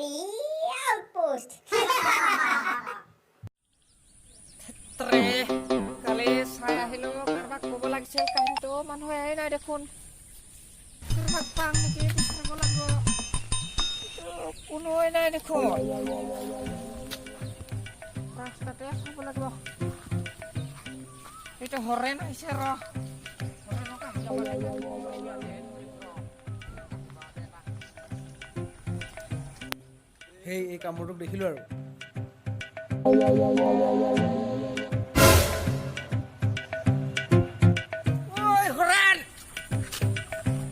Comedy Outpost. ৰে কালি চাই আহিলো, কাৰোবাক ক'ব লাগিছিল কাহিনীটো, মানুহ এয়াই নাই দেখোন। কাৰোবাক পাম নেকি বিচাৰিব লাগিব। কিন্তু কোনোৱে নাই দেখোন। ৰাস্তাতে চাব লাগিব। এইটো হৰেণ আহিছে, ৰ, হৰেণক আহি যাব লাগিব। সেই এই কামোৰটোক দেখিলোঁ আৰু। ঐ হৰেণ,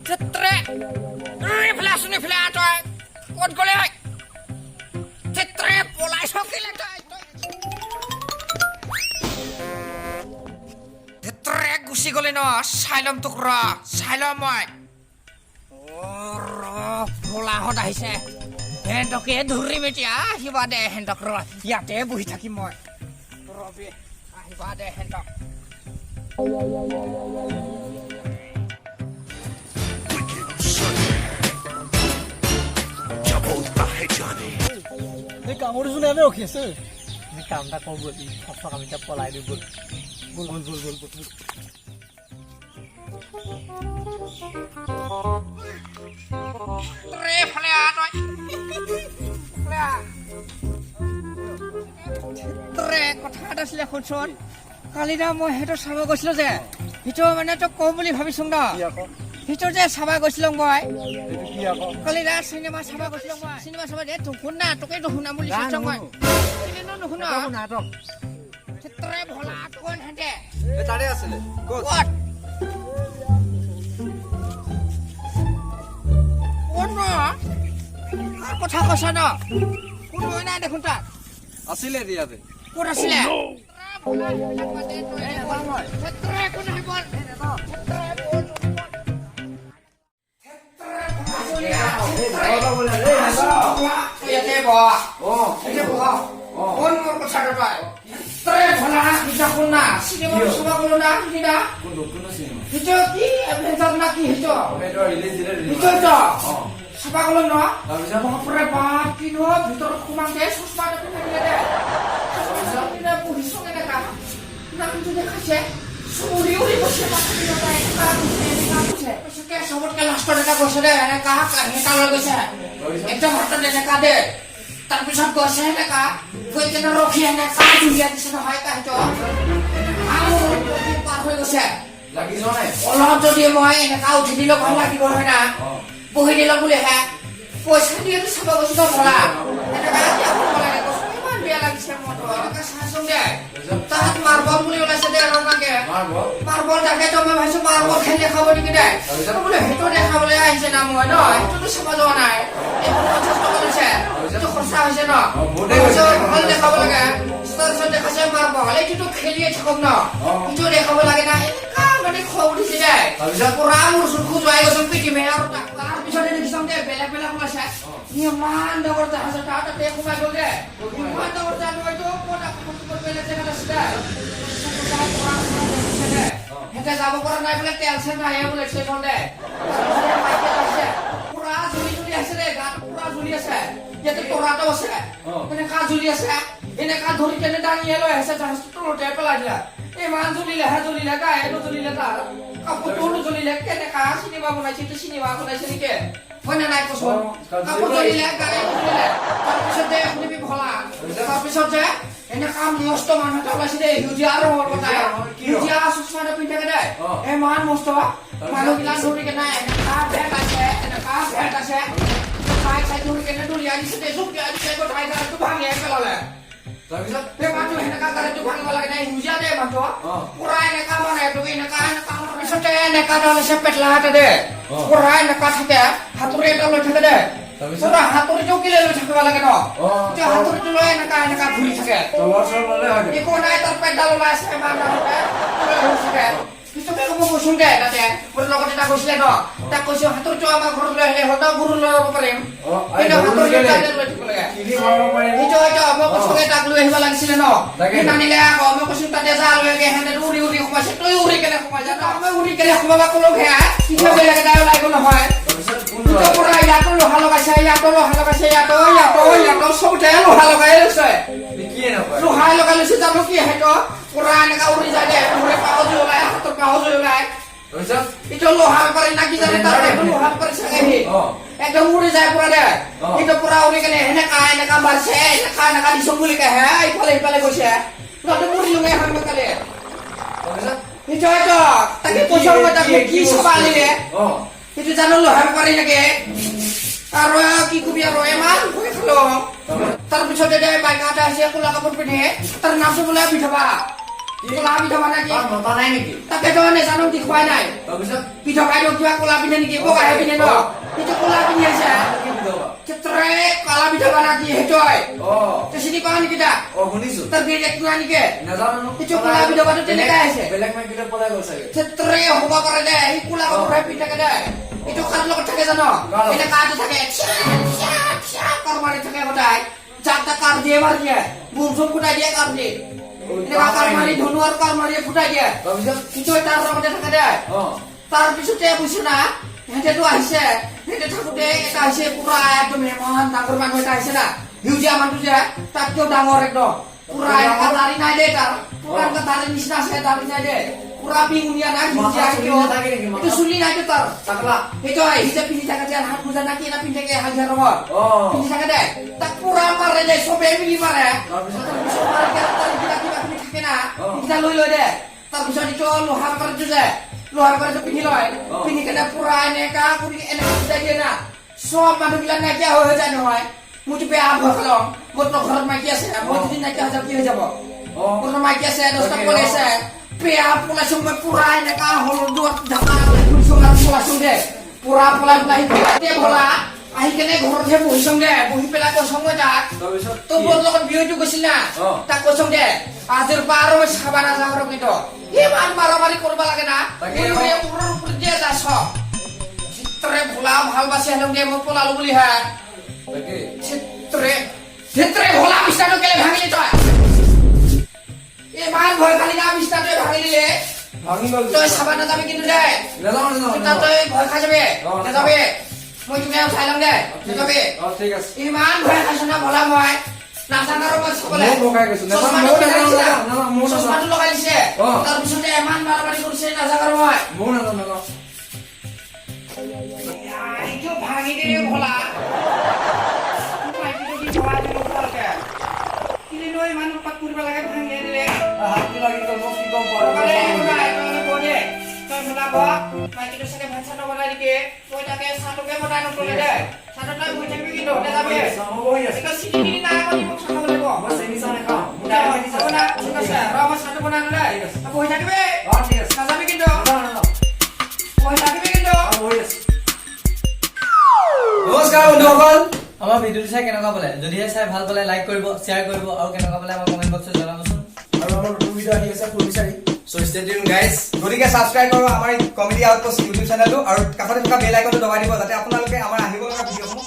চিত্ৰে এইফালে আছোন, এইফালে আহ। তই ক'ত গ'লে? ঐ চিত্ৰে, পলাইছ কেলে তই? তই চিত্ৰে গুচি গ'লি ন? চাই ল'ম তোক, ৰ, চাই ল'ম মই। অ' ৰ, ভোলাহঁত আহিছে, সিহঁতকে ধৰিম এতিয়া। আহিবা দে সিহঁতক, ৰ, ইয়াতে বহি থাকিম মই। ৰবি, আহিবা দে সিহঁতক। এই কামোৰটোচোন ইয়াতে ৰখি আছে। আমি কাম এটা কৰোঁ ব'ল, ফচক আমি এতিয়া পলাই দিওঁ ব'ল। ব'ল ব'ল ব'ল ব'ল ব'ল। তই এইফালে আহ, তই এইফালে আহ। তই কথা এটা আছিলে, শুনচোন। কালি না মই সেইটো চাব গৈছিলো যে, সেইটো মানে তোক কম বুলি ভাবিছো ন। কি আকৌ? সেইটো যে চাব গৈছিলো মই। এইটো কি আকৌ? কালি না চিনেমা চাব গৈছিলো মই, চিনেমা চাব। দে তোক শুন না, তোকে নুশুনা বুলি ভাবিছো মই। কেলেনো নুশুন? নাটক। তই ভোলা কোন হেঁতে? এই তাৰে আছিলে। ক'ত? ক'ত? কোন ন? কাৰ কথা কৈছ ন? কোনো নাই দেখোন তাত। আছিলে ইয়াতে। ক'ত আছিলে? ইয়াতে বহ, ইয়াতে বহ। কোন মোৰ কথাটো তই? তই ভোলা, এতিয়া শুন না, চিনেমা চাব গ'লো না সিদিনা। কোনটো কোনটো চিনেমা? সেইটো কি এডভেঞ্চাৰ না কি সেইটো? সেইটো ৰিলিজ দিলে। সেইটো চাব গ'লো ন। তাৰপিছত? বাপৰে বাপ, কি ন, ভিতৰত সোমাওঁতে চশমা এটা পিন্ধাই দিলে দে। চশমা পিন্ধাই বহিছো, এনেকা নামটো দেখাইছে, চুৰি উৰি গৈছে, মাথাটো এনেকা গৈছে, এনেকা গৈছে। পিছতে চবতকে লাষ্টত এটা গৈছে দে, এনেকা কাঁহী এটা লৈ গৈছে একদম হাতত এনেকা দে। তাৰপিছত গৈছে এনেকা গৈ কেনে ৰখি এনেকা জুলিয়াই দিছে নহয় কাঁহীটো, পাৰ হৈ গৈছে। লাগি যোৱা নাই? অলপ যদি মই এনেকা উঠি দিলো ভাল লাগিব হয় না? বহি দিলো বুলিহে পইচা দিয়ে চাব গৈছো ন ভৰা। এনেকা কিয় কৰিব লাগে কচোন? ইমান বেয়া লাগিছে মনটো। এনেকা চাচোন দে, তাত মাৰ্বল বুলি ওলাইছে দে ৰঙাকে। মাৰ্বল? মাৰ্বল, তাকেতো মই ভাবিছো মাৰ্বল খেল দেখাব নেকি দে। তাৰপিছত? বোলে সেইটো দেখাবলৈ আহিছে না মই ন, সেইটোতো চাব যোৱা নাই। এইখন 50 টকা লৈছে, সেইটো খৰচা হৈছে ন। বহুতেই গৈছে। ভাল দেখাব লাগে। তাৰপিছত দেখাইছে মাৰ্বল, এইটোতো খেলিয়ে থাকক ন। সেইটো দেখাব লাগে না। এনেকা মানে খং উঠিছে দে। তাৰপিছত? পুৰা মোৰ চকু খজুৱাই গৈছে পিঠিমে আৰু। তাৰপিছতে দেখিছাম দে, বেলেগ বেলেগ ওলাইছে। ইমান ডাঙৰ জাহাজ এটা তাতে সোমাই গ'ল দে। ইমান ডাঙৰ জাহাজ হয়তো ক'ত আকৌ ক'ত বেলেগ জেগাত আছে দে। সিহঁতে যাব পৰা নাই বোলে, তেল চেল নাই বোলে ট্ৰেইনত দে। তাৰপিছতে পুৰা জ্বলি জ্বলি আছে দে, গাটো পুৰা জ্বলি আছে। ইয়াতে তৰাটো আছে, এনেকা জ্বলি আছে। এনেকা ধৰি কেনে দাঙিয়ে লৈ আহিছে, জাহাজটো তলতে পেলাই দিলা। ইমান জ্বলিলেহে জ্বলিলে, গায়ে নজ্বলিলে, তাৰ কাপোৰটোও নজ্বলিলে। কেনেকা চিনেমা বনাইছে এইটো? চিনেমা বনাইছে নেকি? হয় নে নাই কচোন? কাপোৰ জ্বলিলে, গায়ে নজ্বলিলে। তাৰপিছত যে শুনিবি ভলা, তাৰপিছত যে এনেকা মস্ত মানুহ এটা ওলাইছে দেই, সেউজীয়া ৰঙৰ কথা, সেউজীয়া চশমা এটা পিন্ধি থাকে দে। ইমান মস্ত মানুহবিলাক ধৰি কেনে এনেকা ভেট আছে, এনেকা ভেট আছে, চাই চাই ধৰি কেনে দলিয়াই দিছে দে, জঁপিয়াই দিছে গোটাই, গাড়ীটো ভাঙিয়ে পেলালে। তাৰপিছত? সেই মানুহটো সেনেকা গাড়ীটো ভাঙিব লাগে নাই? সেউজীয়া দে মানুহটো। পুৰা এনেকা মানে এইটো এনেকা এনেকা। তাৰপিছতে এনেকা এটা ওলাইছে, পেটলা এটা দে। পুৰা এনেকা থাকে, হাতুৰি এটা লৈ থাকে দে। তাৰপিছত? পুৰা হাতুৰিটো কেলে লৈ থাকিব লাগে ন? এতিয়া হাতুৰিটো লৈ এনেকা এনেকা ঘূৰি থাকে। তলৱাৰ চলৱাৰ ল'লে হয় নেকি? একো নাই, তাৰ পেটডাল ওলাই আছে, ইমান ডাঙৰকে ঘূৰি থাকে। পিছতে মই কৈছো দে, তাতে মোৰ লগত এটা গৈছিলে ন, তাক কৈছো হাতুৰিটো আমাৰ ঘৰত লৈ আহিলে হ'ল ন, গৰু লৈ যাব পাৰিম। কিন্তু হাতুৰিটো তাতে লৈ থাকিব লাগে। কিনি ভৰাব পাৰি। সেইটো সেইটো মই কৈছো তাক লৈ আহিব লাগিছিলে ন। তাকেতো। সি নানিলে আকৌ। মই কৈছো তাতে যা, লৈ আগে। সিহঁতে উৰি উৰি সোমাইছে, তই উৰি কেনে সোমাই যা ন? মই উৰি কেনে সোমাব ক'লো, সেয়া পিছে বেলেগ এটা ওলাই গ'ল নহয়। তাৰপিছত? কোন সেইটো পুৰা ইয়াতো লোহা লগাইছে, ইয়াতো লোহা লগাইছে, ইয়াতো ইয়াতো ইয়াতো চবতে লোহা লগাই লৈছে। কি এনেকুৱা? লোহাই লগাই লৈছে, জানো কি সেইটো। পুৰা এনেকা উৰি যায় দে, ভৰি পাহৰি ওলাই, হাতৰ পাহৰি ওলাই। তাৰপিছত? এইটো লোহা বেপাৰী না কি জানে, তাৰ এইটো লোহা বেপাৰী চাগে সি। একদম উৰি যায় পুৰা দে। সেইটো পুৰা উৰি কেনে সেনেকা এনেকা মাৰিছে, এনেকা এনেকা দিছো বুলি কয় হে, ইফালে সিফালে গৈছে, নহ'লে মৰিলো এখন মই কালি। তাৰপিছত? সেইটো সেইটো তাকে কৈছো মই, তাকে কি চাবা আনিলে। সেইটো জানো লোহা বেপাৰী নেকি আৰু কি কবি আৰু, ইমান ভয় খালো। তাৰপিছত এতিয়া বাইক এটা আহিছে, ক'লা কাপোৰ পিন্ধে, তাৰ নামটো বোলে বিধৱা, ক'লা বিধৱা নেকি। তাক মতা নাই নেকি? তাকেতো নাজানো, দেখুৱাই নাই। তাৰপিছত? বিধৱা এইটো কিবা ক'লা পিন্ধে নেকি, বগাহে পিন্ধে ন? সেইটো ক'লা পিন্ধি আছে। কি বিধৱা? ক্ষেত্ৰৰে কালা বিধৱা না কি সেইটোৱে। তই চিনি পাৱ নেকি তাক? অ, শুনিছো। তাৰ গিৰিয়েকটো নাই নেকি? নাজানো। সেইটো ক'লা বিধৱাটো তেনেকাই আছে। বেলেগ মাইকীলৈ পলাই গ'ল চাগে। ক্ষেত্ৰৰে হ'ব পাৰে দে, সি ক'লা কাপোৰহে পিন্ধি থাকে দে। এইটো কাৰ লগত থাকে জান? কাৰ লগত? এনে কাটো থাকে, কাৰ মাৰি থাকে সদায়, যাক তাক কাৰ দিয়ে মাৰি দিয়ে, বোম চোম ফুটাই দিয়ে কাৰ দিয়ে, এনেকুৱা কাৰ মাৰি, ধনু আৰু কাৰ মাৰি ফুটাই দিয়ে। তাৰপিছত? সেইটো তাৰ লগতে থাকে দে। তাৰপিছতে বুজিছ না, সিহঁতেতো আহিছে, সিহঁতে থাকোতে এটা আহিছে, পুৰা একদম ইমান ডাঙৰ মানুহ এটা আহিছে না, সেউজীয়া মানুহটো যে, তাতকেও ডাঙৰ একদম, পুৰা এনেকা দাড়ি নাই দেই তাৰ, পুৰা এনেকা দাড়ি নিচিনা আছে, দাড়ি নাই দে, পুৰা বিঙুনীয়া না সেউজীয়া। মাথাত চুলি সেইটো নাথাকে নেকি? এইটো চুলি নাইতো তাৰ। টাকলা। সেইটো সি যে পিন্ধি থাকে যে হাত মোজা না কি এটা পিন্ধি থাকে, হালধীয়া ৰঙৰ পিন্ধি থাকে দে, তাক পুৰা মাৰে দে, চবে মিলি মাৰে। তাৰপিছত? তাৰপিছত মাৰি কেনে তাৰ কিবা কিবা কিবি থাকে না, সেইকেইটা লৈ লয় দে। তাৰপিছত এইটো লোহাৰ বেপাৰীটো যে, লোহাৰ বেপাৰীটো পিন্ধি লয়। পিন্ধি কেনে পুৰা এনেকা কৰি এনেকা ফুটাই দিয়ে না, চব মানুহবিলাক নাইকিয়া হৈ হৈ যায় নহয়। মোৰতো বেয়া ভয় খালো। মোৰতো ঘৰত মাইকী আছে, মই যদি নাইকিয়া হৈ যাওঁ কি হৈ যাব? মোৰতো মাইকী আছে, 10টা পোৱালি আছে। বেয়া পলাইছো মই, পুৰা এনেকা হলুদ ঢাকা ঘূৰিছো আৰু পলাইছো দে, পুৰা পলাই পেলাই আহি ভোলা আহি কেনে ঘৰতহে বহিছো দে, বহি পেলাই কৈছো মই তাক, তাৰপিছত? তোৰ মোৰ লগত বিয়টো গৈছিল না, তাক কৈছো দে, আজিৰ পৰা আৰু মই চাবা নাযাওঁ আৰু, কিন্তু ইমান মাৰামাৰি কৰিব লাগে না। তাকে। উৰি উৰি ওপৰৰ ওপৰত দিয়ে যা চব চিত্ৰে, ভোলা ভাল বাচি আহিলো দে, মই পলালো বুলি হে। তাকে। চিত্ৰে চিত্ৰে, ভোলা, বিছনাটো কেলে ভাঙিলি তই? ইমান ভয় খালি না, বিছনাটোৱে ভাঙি দিলে। ভাঙি গ'ল। তই চাবা নাযাবি কিন্তু দে। নাযাওঁ, নাযাওঁ। তাত তই ভয় খাই যাবি। নাযাবি, মই তুমি আৰু চাই ল'ম দে, নাযাবি। অ, ঠিক আছে। ইমান ভয় খাইছো না ভোলা, মই নাজানো আৰু মই চাবলে। ময়ো ভয় খাই গৈছো। নাযাওঁ, চশমাটো ময়ো পিন্ধাই নাযাওঁ, দিছে। নাযাওঁ, নাযাওঁ, ময়ো নাযাওঁ। চশমাটো লগাই দিছে। তাৰপিছতে ইমান মাৰামাৰি কৰিছে, নাযাওঁ আৰু মই। ময়ো নাযাওঁ, নাযাওঁ। এইটো ভাঙি দিলে ভোলা। মাইকীটো কি ভৰাই দিব ভালকে। কিনো ইমান উৎপাত কৰিব লাগে, ভাঙিয়ে দিলে। হাতটো লাগি গ'ল, মই কি গম অকলে একো পাওঁ? নাই, তই অলপ বহ দে। তই ভোলা বহ। মাইকীটো চাগে ভাত চাতো বনাই দিবি। মই তাকে চাহটোকে বনাই নতলে দে। চাহটো তই বহি থাকিবি কিন্তু, নাযাবি। মই বহি আছো। এইটো চিনি তিনি নাই, আকৌ নিমখ চাহ খাব লাগিব। মই চেনি চাহ নাখাওঁ। মোৰ দে, ডায়েবেটিছ হ'ব আছে। না, ঠিক আছে। ৰ, মই চাহটো বনাই আনো দে। ঠিক আছে। তই বহি থাকিবি। অ, ঠিক আছে। নাযাবি কিন্তু। নাযাওঁ, নাযাওঁ। বহি থাকিবি কিন্তু। অ, বহি আছো। নমস্কাৰ বন্ধুসকল। আমাৰ ভিডিঅ'টো চাই কেনেকুৱা পালে? যদিহে চাই ভাল পালে লাইক কৰিব, শ্বেয়াৰ কৰিব আৰু কেনেকুৱা পালে আমাৰ কমেণ্ট বক্সত জনাবচোন। আৰু আমাৰ নতুন ভিডিঅ' আহি আছে খুব বিচাৰি। চ' ষ্টে টিউন গাইজ। গতিকে ছাবস্ক্ৰাইব কৰক আমাৰ কমেডি আউটপোষ্ট ইউটিউব চেনেলটো আৰু কাষতে থকা বেল আইকনটো দবাই দিব, যাতে আপোনালোকে আমাৰ আহিব লগা ভিডিঅ'সমূহ